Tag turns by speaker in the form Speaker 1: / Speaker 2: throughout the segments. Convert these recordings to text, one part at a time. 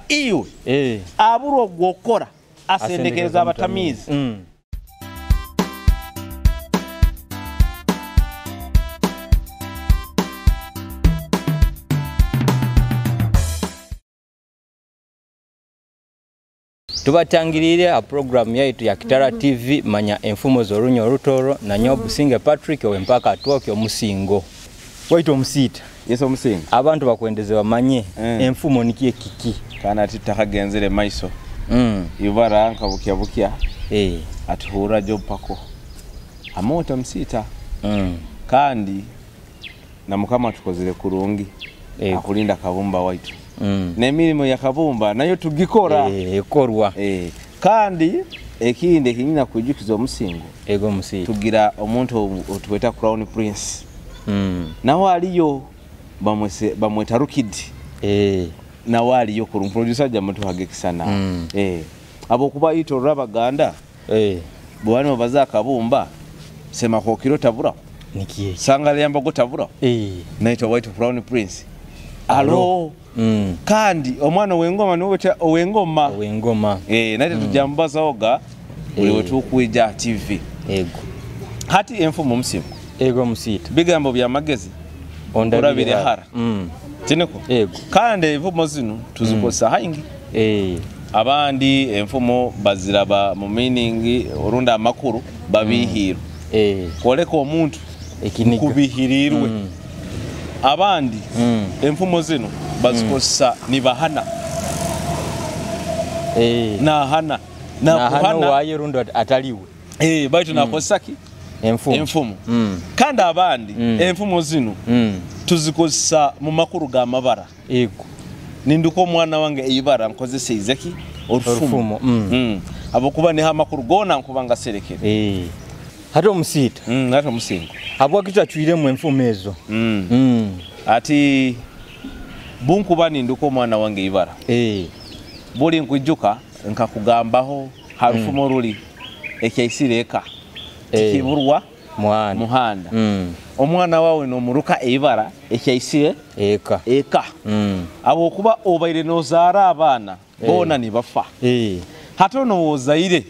Speaker 1: Iwe aburwa ogwokora asendekereza abatamiizi.
Speaker 2: Tubatangirire a program yaitu ya Kitara TV manya enfumo z'orunyo orutoro na Nyobusinge Patrick owempaka atwoke omusingo. Waitu omusita.
Speaker 1: Yesu omusingo.
Speaker 2: Abantu bakwendeze bamanye enfumo nikiye kiki.
Speaker 1: Kana titahagenzere maiso. Ibara nka bukia bukia. Atuhura jopako. Amota msita. Kandi na mukama tukozere kurungi. Akulinda kabumba waitu. N'emirimo ya kabumba nayo tugikora.
Speaker 2: Ekorwa.
Speaker 1: Kandi ekindi ekinyina kujukiza omusingo.
Speaker 2: Ego musita.
Speaker 1: Tugira omuntu otweta Crown Prince. Naho aliyo bamweta Rukidi. Nawe aliyo ku producer jamutuhagekisana. Abo kuba itorora Baganda. Bwani baza kabumba sema kokiro tabura.
Speaker 2: Nikiye.
Speaker 1: Sangale yambago tabura. Naitwa White Crown Prince. Alo. Kandi omwana wengoma niwe owengoma.
Speaker 2: Owengoma.
Speaker 1: Naite tujambaza oga buli wetukuija TV.
Speaker 2: Ego.
Speaker 1: Hati enfumo musimu.
Speaker 2: Ego musita.
Speaker 1: Bigambo bya magezi. Ondabire hara. Tineko.
Speaker 2: Ego.
Speaker 1: Kandi enfumo zino tuzikosa haingi. Abandi enfumo baziraba mu meaning orunda amakuru babihiro. Koleka omuntu kubihirirwe. Abandi enfumo zino bazikosa nibahana. Nahana.
Speaker 2: Nakuhana waye rundo ataliwe.
Speaker 1: Baitu nakosa ki? Enfumo. Kandi abandi enfumo zino tuzikosa mu makuru ga mabara.
Speaker 2: Ego.
Speaker 1: Ninduko omwana wange eibara nkozesa izeki orufumo. Abokuba niha amakuru gona nkubanga serekere.
Speaker 2: Hati omusita.
Speaker 1: Hati omusingo.
Speaker 2: Habwa kitachwiremu enfumo ezo.
Speaker 1: Ati bunkuba ninduko omwana wange ibara. Buli nkujuka nkakugambaho harufumo ruli ekyaisire eka. Tikiburwa muhanda. Omwana wawe nomuruka eibara ekyaisire
Speaker 2: eka.
Speaker 1: Eka. Abo kuba obaire nozara abaana bona nibafa. Hati ono wozaire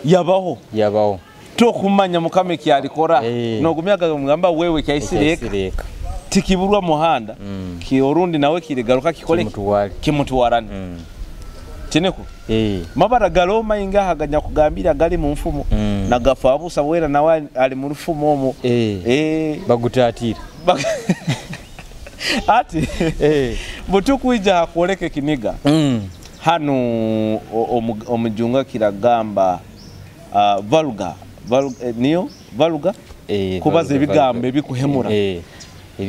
Speaker 1: yabaho.
Speaker 2: Yabaho.
Speaker 1: Tokumanya mukame kyalikora. Nogumyaga mugamba wewe kyaisire eka. Tikiburwa muhanda. Ki orundi nawe kirigaruka kikole kimutuwarane. Tineko. Mabara galoma ingaha ganya kugambira gali mu mfumo. Nagafa abusa wera nawe ali mu rufumo omo.
Speaker 2: Bagutatira.
Speaker 1: Ati butukuija kuoleke kiniga. Hano omujunga kiragamba valuga niyo valuga kubaza ebigambo ebikuhemura.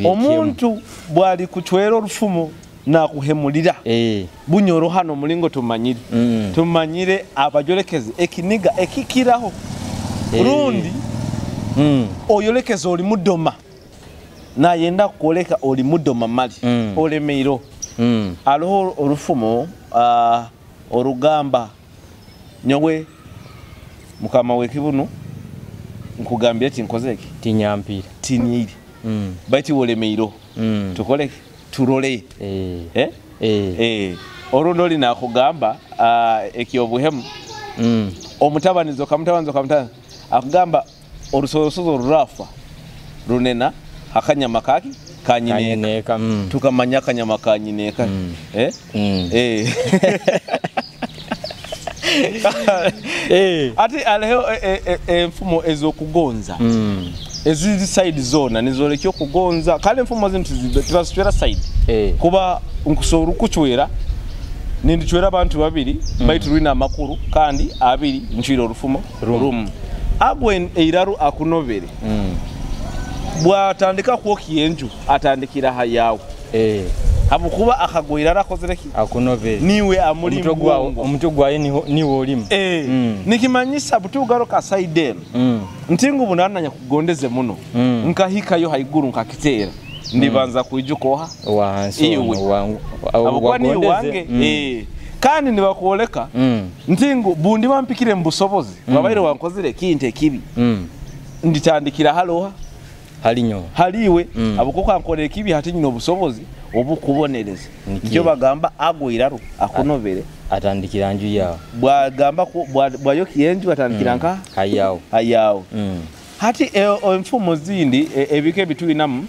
Speaker 1: Omuntu bwali kuchwera orufumo na kuhemulira. Bunyoro hano mulingo tumanyire. Tumanyire abajolekeze ekiniga ekikiraho. Rundi oyolekeze oli mudoma. Na yenda kuoleka oli mudoma mali. Olemeiro. Aloho orufumo orugamba nyowe mukama wekibuno nkugambye ati nkozeki
Speaker 2: tinyampira
Speaker 1: tinyiri. Baiti olemeiro. Tukoleke turole. Orundo lina kugamba ekyobuhemu. Omutabanizo kamutabanzo kamutabanzo akugamba orusozo rurafa runena akanyama kaki kanyineka. Tukamanya akanyama kanyineka. Ati aleho enfumo ezokugonza. Eziri side zona nizolekyo kugonza kale enfumo zino tibazitwera side. Kuba nkusobola okuchwera nindichwera abantu babiri baitu rwina amakuru kandi abiri nchwira orufumo rumu. Agwe eiraru akunovere. Bwatandika kwoki enju atandikira hayawe. Habukuba akagwirara akozereki
Speaker 2: akunovere
Speaker 1: niwe amuli
Speaker 2: omutwe gwaye niwe olimu.
Speaker 1: Nikimanyisa butugaruka side eno. Ntingu bunananya kugondeze muno. Nkahikayo haiguru nkakitera. Ndibanza kuijukoha
Speaker 2: wansi
Speaker 1: wangu wange. Kandi nibakuoleka ntingu bundi bampikire mbusobozi babaire wankozere kinte kibi. Nditandikira haloha
Speaker 2: halinyo
Speaker 1: haliwe abukuko ankorera kibi hati nyino obusobozi Obukubonereza nikyo bagamba agwo iraro akunobere
Speaker 2: atandikira nju yawe
Speaker 1: bwagamba bwayoki enju atandikira nka
Speaker 2: hayawo
Speaker 1: hayawo. Hati enfumo zindi ebike ebitwinamu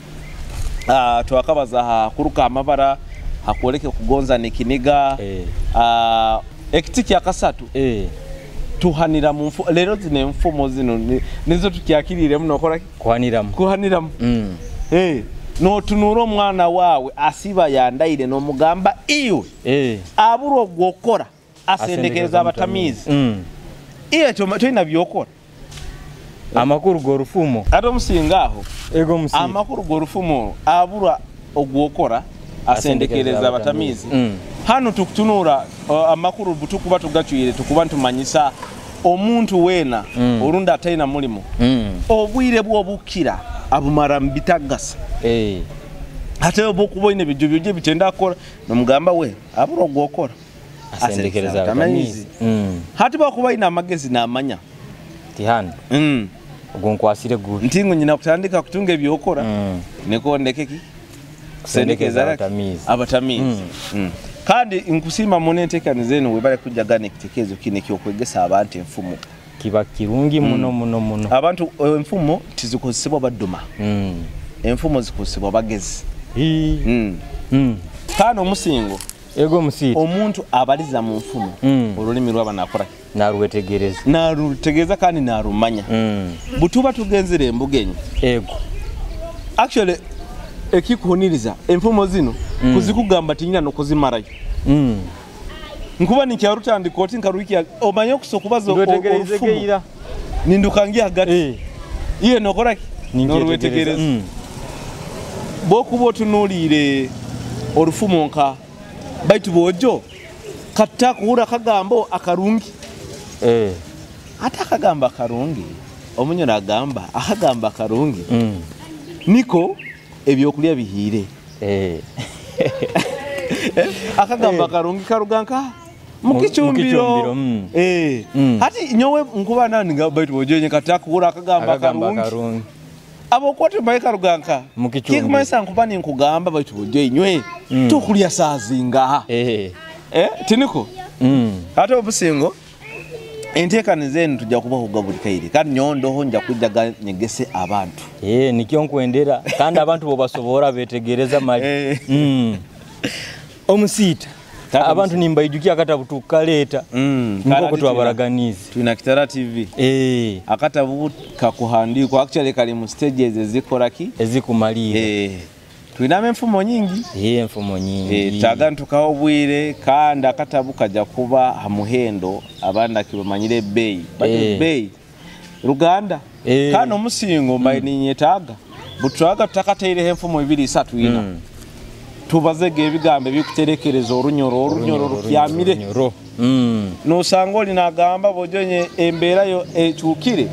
Speaker 1: twakabaza kuruka amabara hakwoleke kugonza nekiniga. Ekiti kya kasatu tuhanira mu lero zino enfumo zino nizo tukyakirire muno okora
Speaker 2: kuhaniramu
Speaker 1: kuhaniramu. Notunura omwana wawe asiba yandaire nomugamba iwe aburo ogwokora asendekereza abatamizi. Iye toyina byokora.
Speaker 2: Amakuru g'orufumo
Speaker 1: ate omusinga aho
Speaker 2: ego musinga
Speaker 1: amakuru g'orufumo abura ogwokora asendekereza abatamizi. Hano tukutunura amakuru butukuba tugacwire tukuba ntumanyisa omuntu wena orunda ataina mulimo obwire bwobukira abumara mbitagasa. Ate obukuba ine bijubyo bye bitenda akora nomugamba we abura ogwokora
Speaker 2: asendekereza abatamizi.
Speaker 1: Hati bakuba ina amagezi namanya
Speaker 2: tihana ogwo nkwasire gubi
Speaker 1: ntingo nyina kutandika kutunga ebyokora niko ndekeki
Speaker 2: kusendekeza abatamizi
Speaker 1: abatamizi. Kandi nkusima munentekanize eno webale kujagana ekitekezo kine kyokwegesa abantu enfumo
Speaker 2: kiba kirungi muno muno muno.
Speaker 1: Abantu enfumo tizikozesebwa baduma. Enfumo zikozesebwa bagezi. Kandi omusingo
Speaker 2: ego musiti
Speaker 1: omuntu abaliza mu nfumo olulimi lwaba nakora
Speaker 2: naruwetegereza
Speaker 1: narutegereza kandi narumanya. Butuba tugenzere embugenyi
Speaker 2: ego
Speaker 1: actually ekikuhuniriza enfumo zino kuzikugamba tinyina nokuzimarayo. Nkuba nikyarutandika oti nkaruiki omanye okusokubaza orufumo nindukangia hagati iye nokora noruwetegereza. Bokuba otunuulire orufumo nka baitu bojo kata kuhura kagambo akarungi. Ata akagamba akarungi omunyora agamba akagamba akarungi niko ebyokulya bihire. Akagamba akarungi karuganka mukichumbiro. Hati nyowe nkuba nani baitu bojo kata kuhura akagamba akarungi abo kwote mbaye karuganka kikumanyisa nkuba ninkugamba baitu bojo inywe tukulya sazinga. Tiniko ate obusingo entekanize eno tujja kubahuga buli kaire kandi nyondoho nja kujja nyegese abantu.
Speaker 2: Nikyo nkwendera kandi abantu bobasobora betegereza mali. Omusita abantu nimbaijukia akatabu tukaleta nkoko twabaraganize
Speaker 1: tulina Kitara TV. Akatabu kakuhandikwa actually kali mu stages ezikora ki
Speaker 2: ezikumalira.
Speaker 1: Tulina enfumo nyingi.
Speaker 2: Enfumo nyingi.
Speaker 1: Tagantukaho obwire kandi akatabu kajja kuba hamuhendo abanda kibamanyire ebbeeyi. Bati ebbeeyi Ruganda. Kandi omusingo mbaye ninyetaaga butwaga tutakateireho enfumo 2 3 4 tubazege ebigambo ebikuterekereza orunyoro orunyoro rukyamire. Nosanga oli nagamba bojonye embeera yo ekyukire.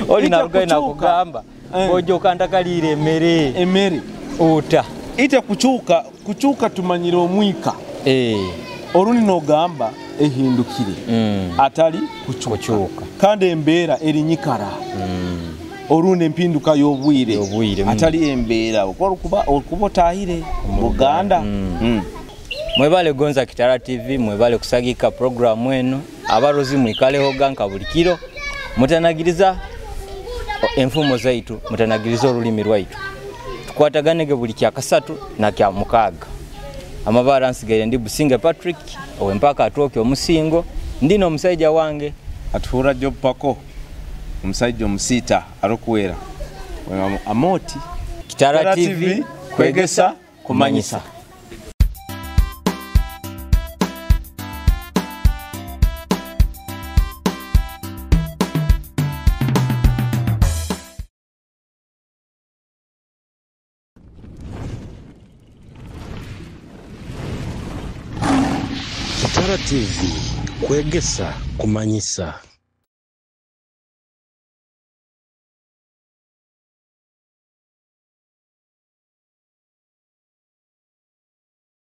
Speaker 2: Oli narugaye nakugamba bojo kandakalire emere
Speaker 1: emere
Speaker 2: ota
Speaker 1: ite kuchuka kuchuka tumanyire omwika. Orundi nogamba ehindukire atali kuchuka kandi embeera erinyikara. Orundi empinduka y'obwire atali embeera okuba otahire Buganda.
Speaker 2: Mwebale gonza Kitara TV, mwebale kusagika programu eno abarozi mwikaleho ganka buli kiro mutanagiriza enfumo zaitu mutanagiriza olulimi lwaitu tukwataganege buli kya kasatu na kya mukaaga. Amabara nsigaire ndi Businge Patrick owempaka atuoke omusingo ndino omusajja wange
Speaker 1: atuhura Job Pako omusajja omusita arukuwera amoti.
Speaker 2: Kitara TV
Speaker 1: kwegesa kumanyisa.
Speaker 3: Kitara TV kwegesa kumanyisa.